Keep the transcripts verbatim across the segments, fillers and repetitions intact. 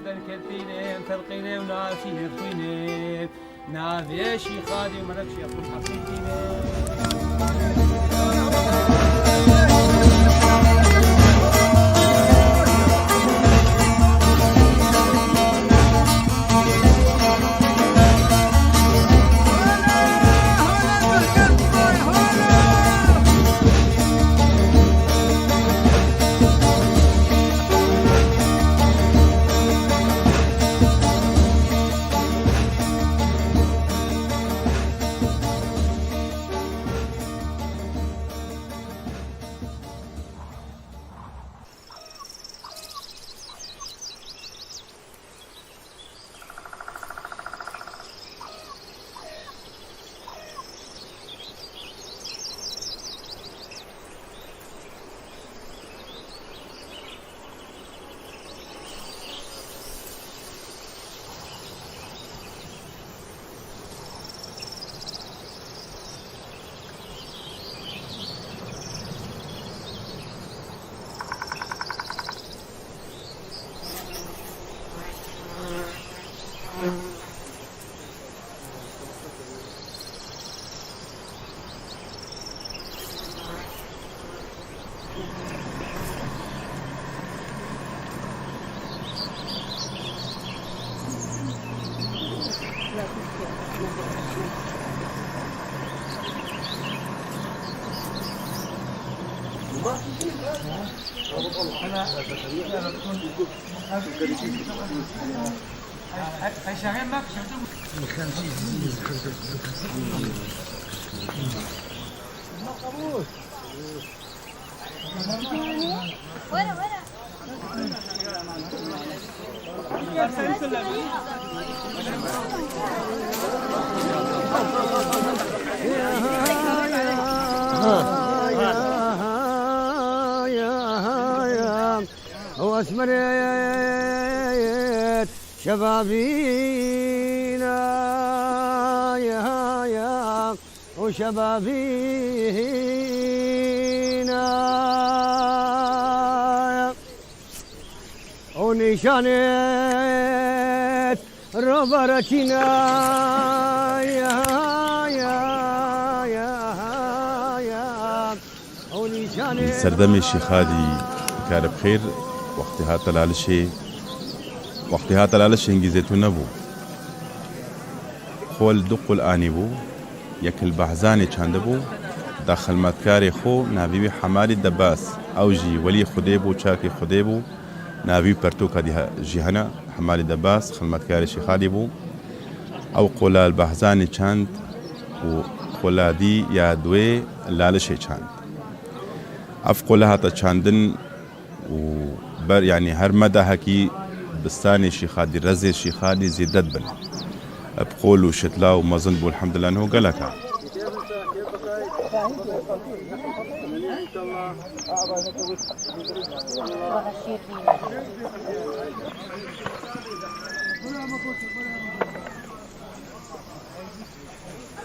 Derketînê, em telqînê û nasînê xwînê. Navê Şîxadî û Melek Şêx û Heqîqînê. وأسمرت شبابينا يا، يا، وشبابينا ونيشانة روبرتينا يا، يا، يا، يا. Serdemê Şîxadî kare bi xêr, wextê hate Lalişê, wextê hate Lalişê hingî zeytûn nebû. Xwe li du qul anîbû, yek li Behzanê çandibû, da xilmetkarê xwe navê wî Hemalî Debas, ew jî welî Xwedê bû, çakê Xwedê bû, navê wî pertoka dî he-, jî hene, Hemalî Debas, xilmetkarê Şîxadî bû. Ew qola li Behzanê çand û qola dî ya duwê Lalişê çand. Ev qola hate çandin û ber, yanî her medahekî bistanê Şîxadî, rezê Şîxadî zêde dibin. Bi qol û şitla û mezin bû, elhamdulillah, niho gelek e.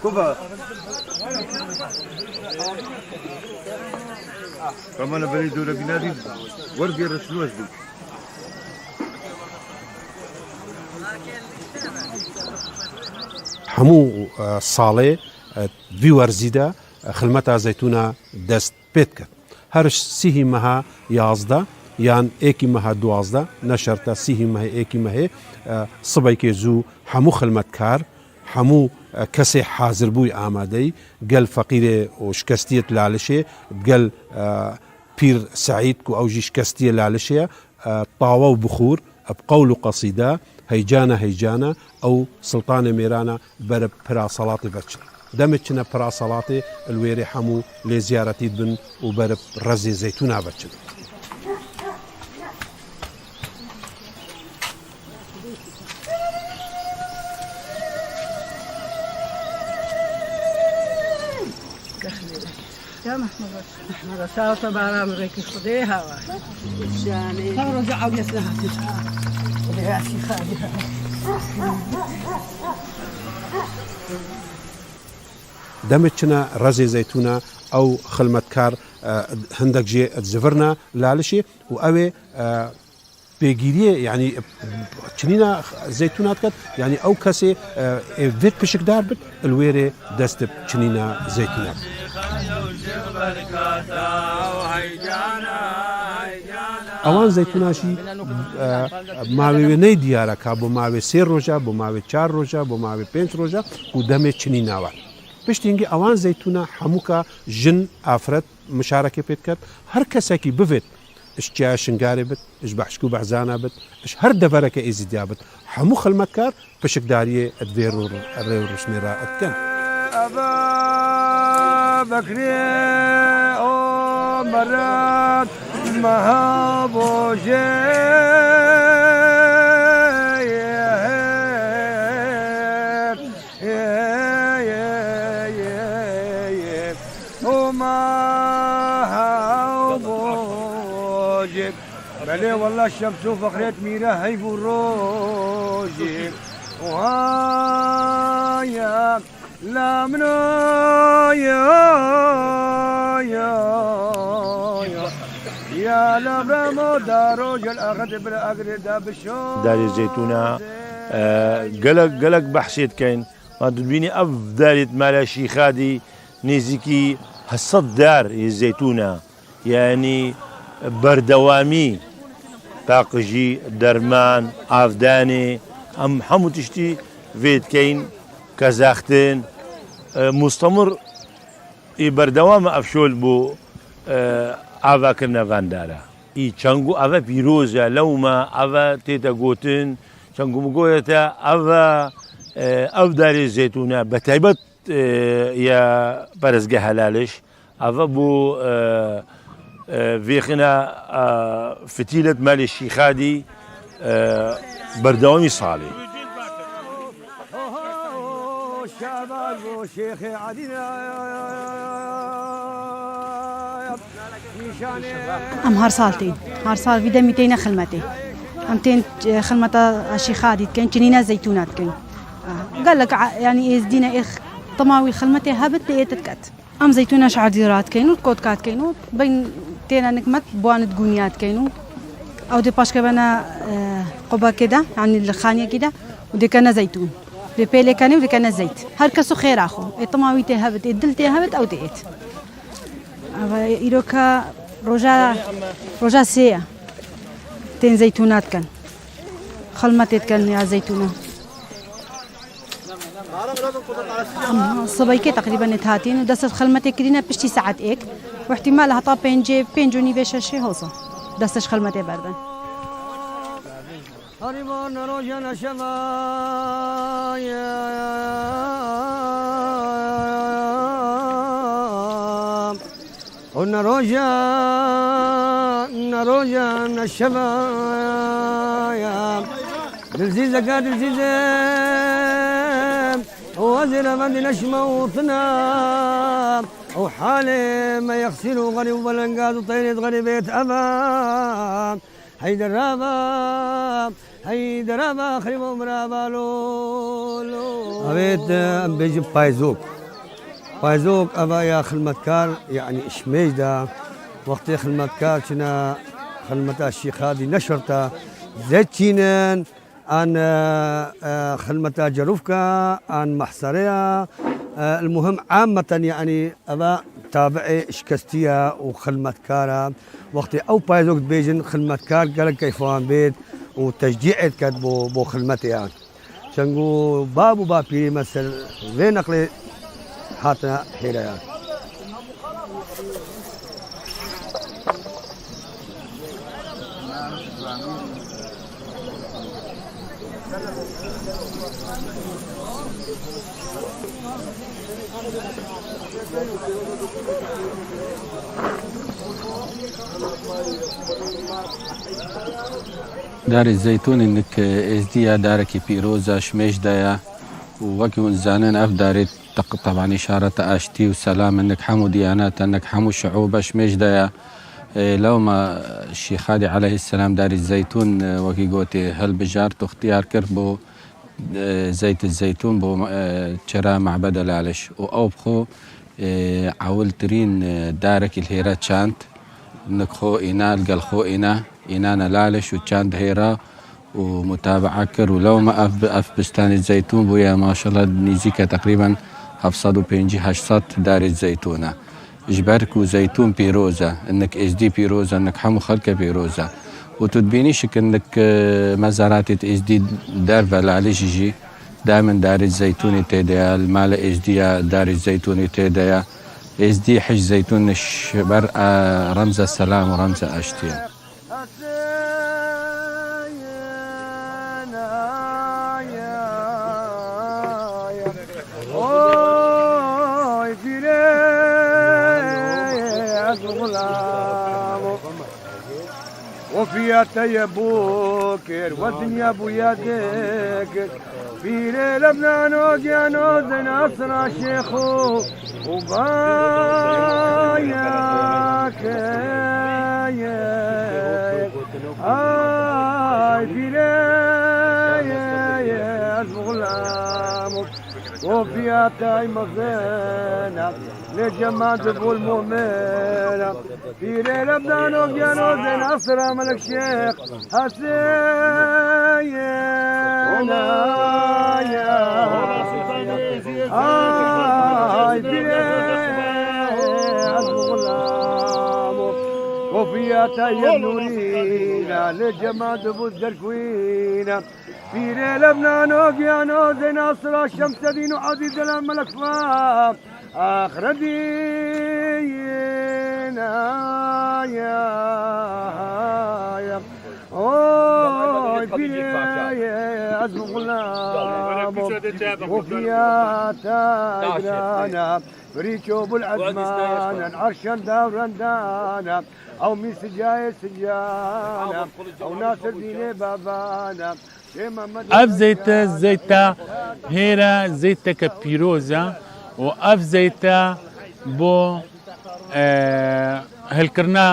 Kuba. Kamana berê dora bîna dî, wergê reşnû ez bû. Hemû, e, salê, e, vî werzî de, e, xilmeta zeytûna dest pê diket. Her sîhî meha yazdeh yan êkî meha duwazdeh, ne şert e sîhî mehê êkî mehê, e, sibekê zû hemû xilmetkar, hemû, e, kesê hazirbûyî amadeyî, gel feqîrê û şikestiyê di Lalişê, gel, e, Pîr Seîd ku ew jî şikestiyê Lalişê ye, e, tawe û bixûr, bi qewl û qesîde, heycana heycana, ew Siltanê Mêrana ber bi Piraselatê ve çin. Demê çine Piraselatê, li wêrê hemû lê ziyaretî dibin û ber bi rezê zeytûna ve çin. Ya Mehmet. Mehmet, sağ ol, bara min rêkî Xwedê hava. Şanê. Sağ ol, Hocam, abi, yasına hatır. Xwedê yasî xalî. Demê çine rezê zeytûna, ew xilmetkar, e, hindek jê dizivirne Lalişê û ew ê, e, Pêgîriyê, yanî çinîna zeytûna diket, yanî ew kesê, e, ê vêt pişikdar bit, li wê rê dest bi çinîna zeytûna bit. Ewan zeytûna jî, e, mavê wê ney diyar e, ka bo mavê sê roja, bo mavê çar roja, bo mavê pênc roja ku demê çinîna wan. Piştî hingî ewan zeytûna hemûka jin, afret, mişarekê pê diket. Her kesekî bivêt, ji çiya Şingarê bit, ji Behşkû Behzana bit, ji her devereke Êzîdiya bit, hemû xilmetkar pişikdariyê di vê rû-, rê û rûsmê re dikin. Eva Bekrê o meret meha bojê. Ê, ê, ê, ê, ê. Homa hewbojê. Belê wella şems û feqrêt mîre heyv û rojê. Oha ya la min o ya, ya, ya. Ya la bramo da rojel axirê bir agirê da bişo. Darê zeytûna, e, gelek, gelek behsê dikeyn. Ma tu dibînî ev darê di mala Şîxadî nêzîkî heft sed dar ê zeytûn e. Yanî berdewamî, paqijî, derman, avdanê, em hemû tiştî vê dikeyn, kezaxtin, e, mustemir ê berdewam e ev şol bo, e, avakirina van dara. Î çengo ev e pîroz e, lewma ev e tête gotin, çengo min goye te ev e, e, ev darê zeytûn e, bi taybet, e, ya perestgeha Laliş, ev e bo, e, e, vêxina, e, fitîlet malê Şîxadî, e, berdewamî salê. Em her sal tên. Her sal vî demî têne xilmetê. Em tên, e, xilmeta Şîxadî dikin, çinîne zeytûna dikin. Gelek a-, yanî êzdîne êx tema wî xilmetê hebit lê ê diket. Em zeytûna şe'erdî radikeyn û kotka dikeyn û bên têne nikmet bi wan digûniya dikeyn û ew dê paşke bene, e, qubekê de, yanî li xaniyekî de û dêkene zeytûn. Dê pêlê kenê û dêkene zeyt. Her kes û xêra xwe. Ê tima wî tê hebit, ê dil tê hebit, ew dê êt. Eva îroka roja, roja sê ye. Tên zeytûna dikin. Xilmetê dikin ya zeytûna. Em sibeykê teqrîben ê hatîn û dest xilmetê kirîne piştî saet êk û ihtimal heta pêncê, pênc û nîvê şeşê hoza dest xilmetê berdin. Haribo ne roja ne şeva ye. O ne roja, ne roja, ne şeva ya. Dilzîzeke dilzîze, o ez ê revendî neşme û tina. O halê me yexsîr û xerîb û belengaz û teyrê di xerîbê di eva. Hey derava, hey derava, xerîbo mirava lo, lo. Avêt, em bêjin payzok. Payzok eva ya xilmetkar, yanî ji mêj de. Wextê xilmetkar çine xilmeta Şîxadî neşirta, zeyt çînin, an, e, e, xilmeta Cerûfka, an Mehsereya. E, el muhim, ammeten, yanî eva tabi'ê şikestiya û xilmetkara. Wextê ew payzok dibêjin, xilmetkar gelek keyfa wan bêt û teşcî'ê diket bo, bo xilmetê yan. Çengo bab û bapîrê me ser vê neqlê hatine hêreyan. Darê zeytûnê nik êzdî ye, darekî pîroz e, ji mêj de ye û wekî hûn dizanin ev darê teq-, teban îşareta aştî û selam e, nik hemû diyanat e, nik hemû şiûb e, ji mêj de ye. Ê, lewma Şîxadî aleyhisselam darî zeytûn, e, wekî gotê, hilbijart û ixtiyar kir bo, e, zeyt zeytûn bo, e, çira Mabede Laliş. Û ew bi xwe, e, ewiltirîn, e, darekî li hêre çand. Nik xwe îna, li gel xwe îna, îna ne laliş û çand hêra û mutabaa kir û lewma ev, ev bistanê zeytûn bûye, maşallah, nîzîke teqrîben heft sed û pêncî heşt sed darê zeytûn e. Ji ber ku zeytûn pîroz e, nik êzdî pîroz e, nik hemû xelkê pîroz e. Û tu dibînî şikin nik, e, mezaratê êzdî derve lalî jî jî, Daîmen darê zeytûnê tê de ye, li mala êzdiya darê zeytûnê tê de ye. Êzdî hij zeytûn ji ber, e, remze selam û remze aştî ye. Oy pîrê ez xulam. Ofiya te ye bû kir, we dinya bûye dikir. Pîrê lebnano giyano zena sira şêxo û baya keye. Ay pîrê ez xulam. Ofiya te ay mezena. Lê cema dibûl mumena. Pîrê lebdano geno zena sira melek şêx Hesên. Ay pîrê ez xulam. Ofiya te ye nûrîna. Lê cema dibû zerkûyîna. Pîrê lebnano giyano zena sira Şemsedîn û Adî Delal melek fa. Axredîn aya. Oy pîrê ez xulam. Ofiya te girana. Birîço bul ezmanan, erşen davrendana. Ew mî sicayê sicana. Ew nasir dînê babana. Ev zeyte, zeyta hêra, zeyteke pîroz e û ev zeyte bo, e, hilkirina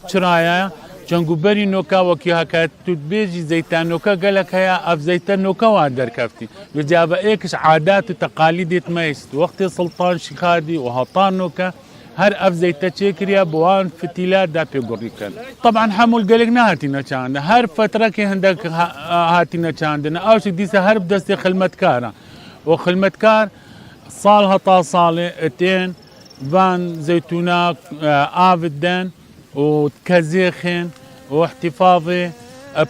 çiraya, çend ku berî noka wekî heke tu dibêjî zeyta noka gelek heye, ev zeyte noka wa derkeftî. Vêca ve êk ji adat û teqalîdê me hişt. Wextê Sultan Şîxadî û heta noka Her ev zeyte çêkiriye, bi wan fitîle de pê gurî kin. Teban hemû li gelek nehatîne çandin. Her fetrekê hindek ha-, hatîne çandin. Ew jî dîsa her bi destê xilmetkaran. Û xilmetkar sal heta salê tên van zeytûna, e, av didin û kezêxên û îhtîfazê, e,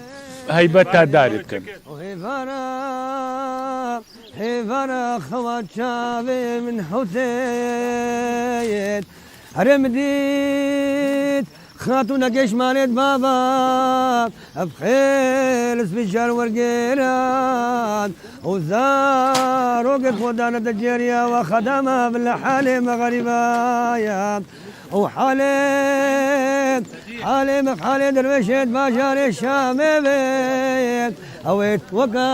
heybeta darê dikin. Hêvara xewa çavê min hewtêt. Herê min dît xatûnekê ji malêt bava. Ev xêl spî şer wergêran. Û zarokê xwe dane te cêriya we xedama bi li halê me xerîbaya. Û halê, halê min halê derwêşêt bajarê Şamê be. Ewêt weka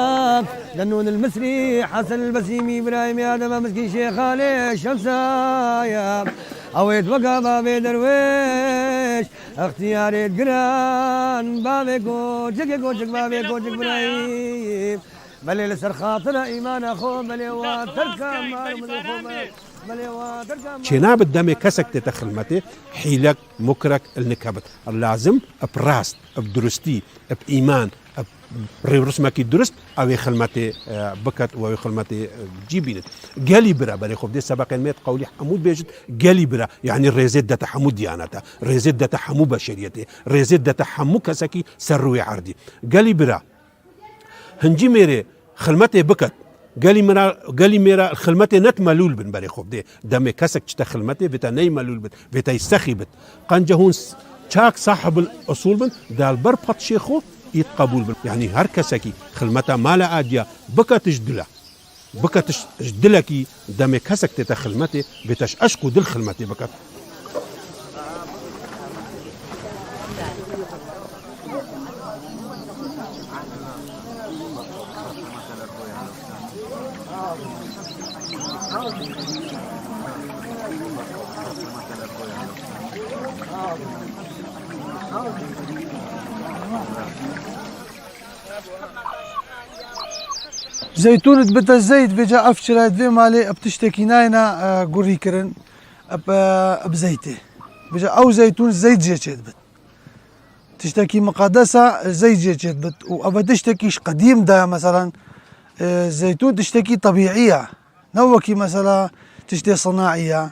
Dennûn el Misrî, Hesen el Besîmî, Îbrahîmî, Adem Emiskî, Şêxanê Şemsaya. Ewêt weka bavê derwêş, extiyarê giran, bavê koçikê koçik, bavê koçik Îbrahîm. Belê li ser xatira îmana xwe, belê wa terka mal min xwe be. Belê wa terka mal. Çênabit demê kesek tête xilmetê, hîlek, mukrek, li nikebit. Lazim, bi rast, bi durustî, bi îman, bi rêwrusmekî durust, ew ê xilmetê, e, biket û ew ê xilmetê, e, cî bînit. Gelî bira, berê xwe bidê sebeqên me qewlî hemû bêjit, gelî bira, yanî rêzê dete hemû diyanete, rêzê dete hemû beşeriyetê, rêzê dete hemû kesekî ser rûyê erdî. Gelî bira, Hincî mêrê xilmetê biket. Gelî mira, gelî mêra xilmetê net melûl bin berê xwe bidê. Demê kesek çite xilmetê, vê te ney melûl bit, vê te sexî bit. Qence hûn s-, çak sahibul usul bin, dal ber patşê xwe ît qebûl bin. Yanî her kesekî xilmeta mala adiya biket ji dila. Biketiş ji dilekî demê kesek tête xilmetê, bê te ji eşq û dil xilmetê biket. Zeytûn dibite zeyt, vêca ev çirayê di vê malê bi tiştekî nayêne, e, gurî kirin, bi, bi zeytê. Vêca ew zeytûn zeyt jê çêdibit. tiştekî miqedesa zeyt jê çêdibit. Û ev tiştekî ji qedîm de ye, meselan, e, zeytûn tiştekî tebîî ye. Ne wekî mesela tiştê sinaî ye.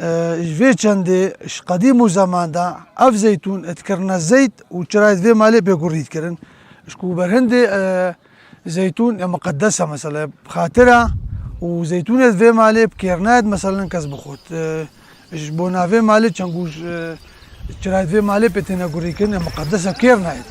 E, ji vê çendê, ji qedîm û zeman de ev zeytûn dikirine zeyt û çirayê vê malê pê gurî dikirin. Ji ku berhindê, e, zeytûn e miqedes e mesela, bi xatira û zeytûnê vê malê bi kêr nayet mesela kes bixwet. E, ji bo navê malê çend ku ji, e, çirayê vê malê pê têne gurî kirin, e miqedes e, bi kêr nayet.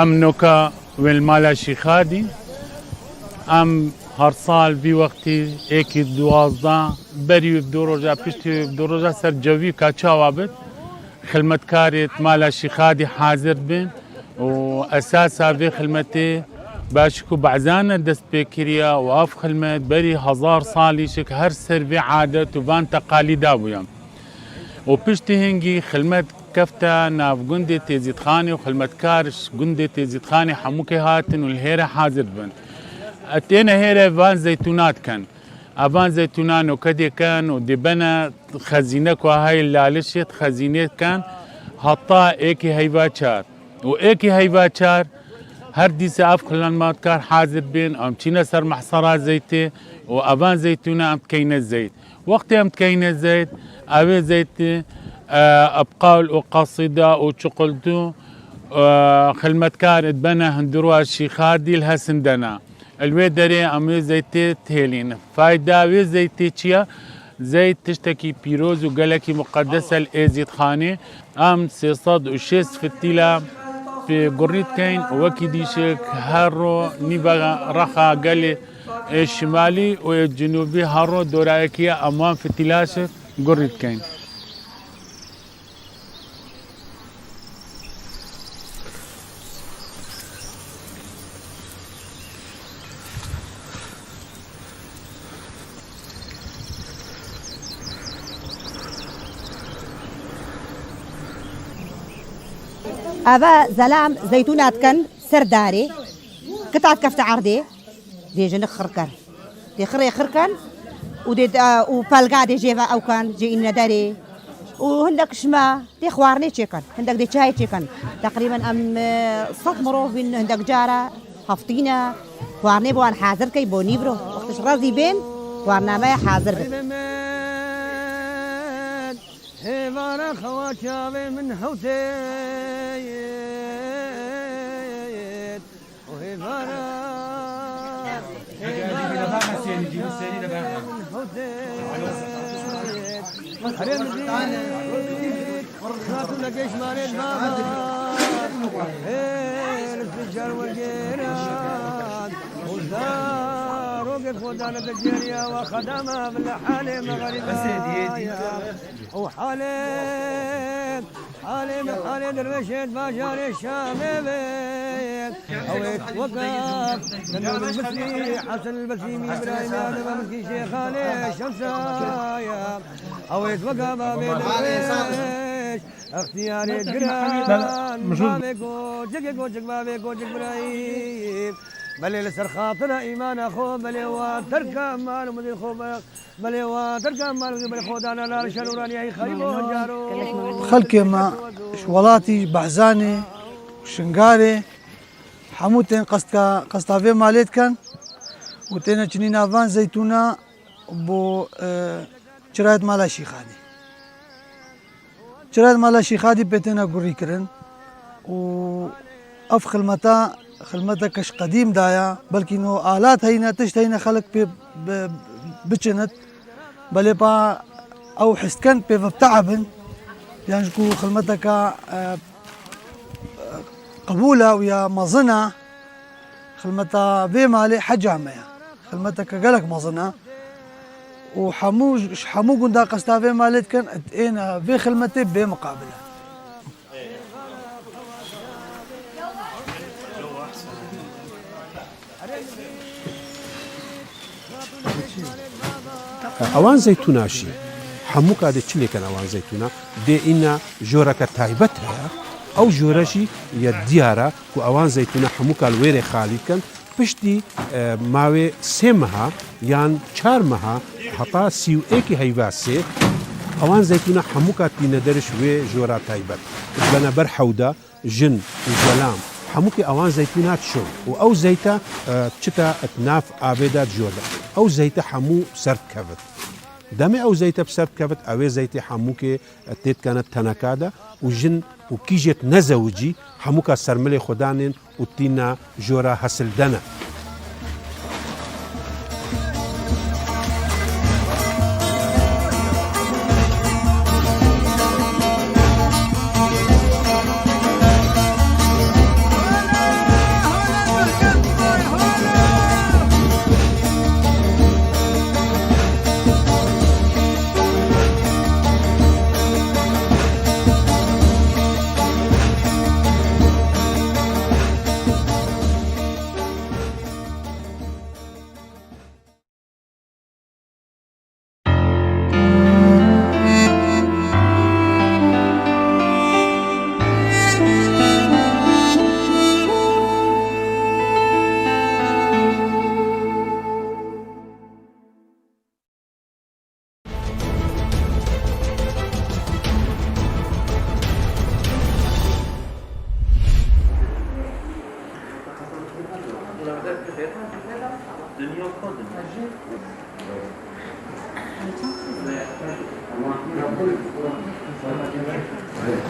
Em noka wê li mala Şîxadî. Em her sal vî wextî êkî duwazdeh, berî wê bi du roja, piştî wê bi du roja ser cewî ka çawa bit. Xilmetkarê mala Şîxadî hazir dibin û esasa vê xilmetê baş ku behzan e dest pê kiriye û ev xilmet berî hezar salî şik her ser vê adet û van teqalîda bûye. Û piştî hingî xilmet kefte nav gundê Têzîtxanê û xilmetkar ji gundê Têzîtxanê hemûkê hatin û li hêre hazir dibin. Têne hêre van zeytûna dikin. Evan zeytûna nokedê ken û dê bene xezîne ku heye li Lalişê, xezînê ken heta êkê heyva çar. Û êkê heyva çar her dîsa ev xilmetkar hazir bên, em çîne ser mehsera zeytê û evan zeytûna em dikeyne zeyt. Wextê em dikeyne zeyt, ev ê zeytê, e, bi qewl û qesîda û çiqiltû, e, xilmetkar dibene hundirwa Şîxadî li Hesindena. Li wê derê em wê zeytê dihêlîn. Fayda wê zeytê çi ye? Zeyt tiştekî pîroz û gelekî muqedes e li Êzîdxanê. Em sê sed û şêst fitîla pê gurî dikeyn û wekî dîşik her ro nîva rexa gelê ê şimalî û ê cinûbî her ro dorayekî ye, em wan fitîla şik gurî dikeyn. Eve zelam zeytûna dikin ser darê, kita dikefte erdê. Dê jinik xirker. Dê xirê xirken û dê, û pelga dê jê ve ew ken, jê înne derê. Û hindek şima dê xwarinê çêken, hindek dê çayê çêken. Teqrîben em, e, sed mirov bîn, hindek cara heftîne xwarinê bo wan hazir key bo nîvro. Wextiş rezî bên, xwarina me hazir bin. Hêvara xewa çavê min hewtê. Halê min halê dervêşê bajarê Şamê be. Ew ê weka Selim Bisrî, Hesen Beslîmî, Îbrahîm Adem, Miskî Şêxanê Şemsaya. Ew ê weka babê dervêş, extiyarê giran, babê koçikê koçik, babê koçik Îbrahîm. Belê li ser xatira îmana xwe, belê wa terka mal û mizên xwe be. Belê wa derga mal, belê xwe dana nar şer û ranî, ey xerîb û hecaro. Xelkê me ji welatî, ji Behzanê, Şingarê, hemû tên qestka, qesta vê malê dikin û têne çinîna van zeytûna bo, e, çirayet mala Şîxanî. Çirayet mala Şîxadî pê têne gurî kirin û ev xilmeta, xilmeteke ji qedîm de ye, belkî no alat heyne, tişt heyne xelk pê bi-, biçinit. Belê pa ew hist ken pê ve biteebin, yan ji ku xilmeteke, e, qebûl e û ya mezin e. Xilmeta vê malê heca me ye. Xilmeteke gelek mezin e. Û hemû, ji hemû gunda qesta vê malê dikin, êne vê xilmetê bê miqabil e. Ewan zeytûna şî. Hemûka dê çi lêken ewan zeytûna? Dê îna joreke taybet heye. Ew jore jî ye diyar e ku ewan zeytûna hemûka li wêrê xalî dikin. Piştî, e, mawê sê meha yan çar meha heta sî û êkî heyva sê, ewan zeytûna hemûka tîne der ji wê jora taybet. Dibene ber hewda, jin û zelam, hemûkê ewan zeytûna dişon û ew zeyte, e, çita di nav avê de dijorde. Ew zeyte hemû ser dikevit. Demê ew zeyte bi ser dikevit, ew ê zeytê hemûkê tê dikene teneka de û jin û kîjêt nezewicî hemûka ser milê xwe danên û tîna jora hesil de ne.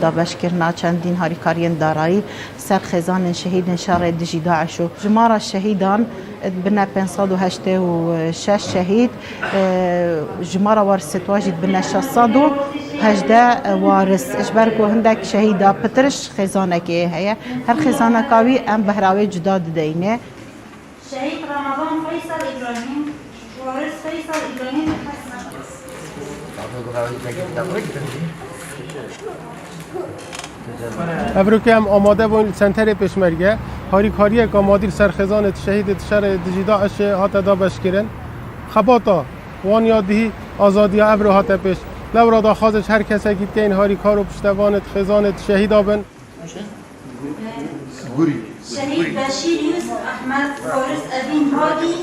Dabeşkirina çendîn harîkariyên darayî ser xêzanên şehîdên şerê dijî DAIŞ û jimara şehîdan dibine pênc sed û heştê û şeş şehîd, e, jimara warîsê wan jî dibine şeş sed û hejdeh waris. Ji ber ku hindek şehîda pitir ji xêzanekê heye, her xêzaneka wî em behra wê cuda dideyne. Şehîd Ramazan Feysel Îbrahîm, waris Feysel Îbrahîm Hesen. Evroke em amade bûn li Senterê Pêşmerge, harîkariyeke madî li ser xêzanê şehîdê şerê dijî DAIŞê hate dabeşkirin. Xebata wan ya dihî azadiya evro hate pêş. Lewra daxwazê ji her kesekî dikeyin harîkar û piştevanê xêzanê şehîda bin. Şehîd Beşîr Yûsif Ehmed, waris Evîn Hadî.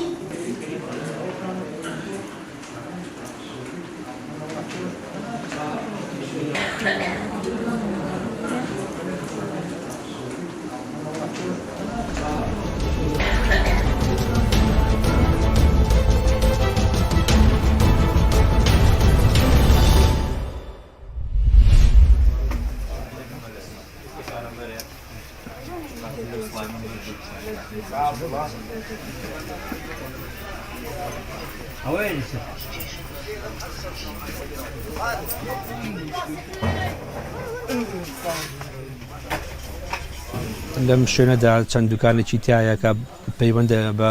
لەم شوێنەدا چەند دوکانێکی تایە کە پەیوەندە بە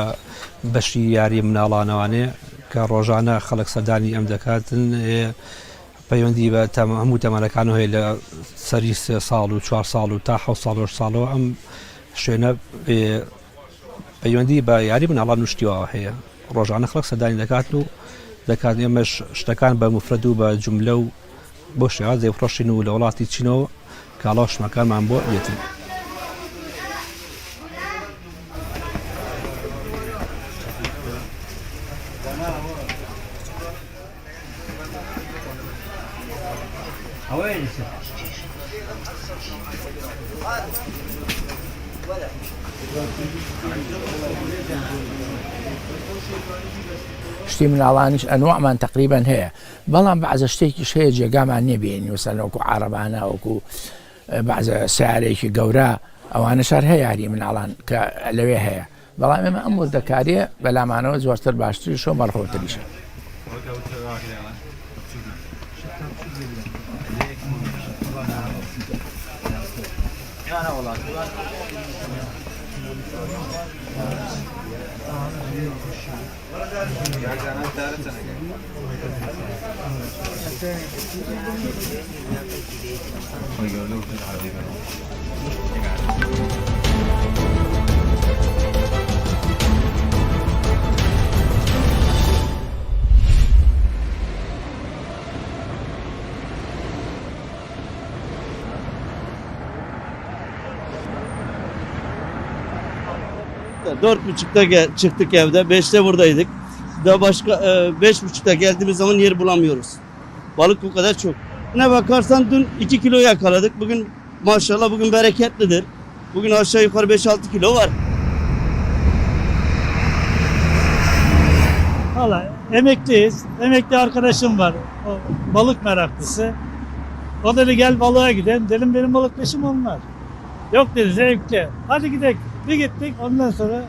بەشی یاری مناڵانەوانێ کە ڕۆژانە خەڵک سەردانی ئەم دەکاتن. پەیوەندی بە تەم-، هەموو تەمەنەکانەوە هەیە، لە سەری سێ ساڵ و چوار ساڵ و تا حەوت ساڵ و هەشت ساڵەوە. ئەم شوێنە، ئێ، پەیوەندی بە یاری مناڵان و شتیواوە هەیە. ڕۆژانە خەڵک سەردانی دەکات و دەکات. ئێمەش شتەکان بە مفرەد و بە جوملە و بۆ شێوازێ فڕۆشین و لە وڵاتی چینەوە کاڵا و شمەکانمان بۆ دێتن. شتی مناڵانیش ئەنواعمان تەقریبەن هەیە، بەڵام بەعزە شتێکیش هەیە جێگامان نەبێنی، مەسەلەن وەکو عەرەبانە، وەکو، ئە، بەعزە سیارەیەکی گەورە، ئەوانە شار هەیە یاری مناڵان کە لەوێ هەیە. بەڵام ئێمە ئەم وردەکاریە بەلامانەوە زۆرتر باشتریش و مەرخۆتریشە. Dört buçukta gel- çıktık evde, beşte buradaydık. Daha başka, e, beş buçukta geldiğimiz zaman yer bulamıyoruz. Balık o kadar çok. Ne bakarsan dün iki kilo yakaladık. Bugün maşallah bugün bereketlidir. Bugün aşağı yukarı beş altı kilo var. Valla emekliyiz. Emekli arkadaşım var. O balık meraklısı. O dedi gel balığa gidelim. Dedim benim balık peşim olmaz. Yok dedi zevkli. Hadi gidelim. Bir gittik ondan sonra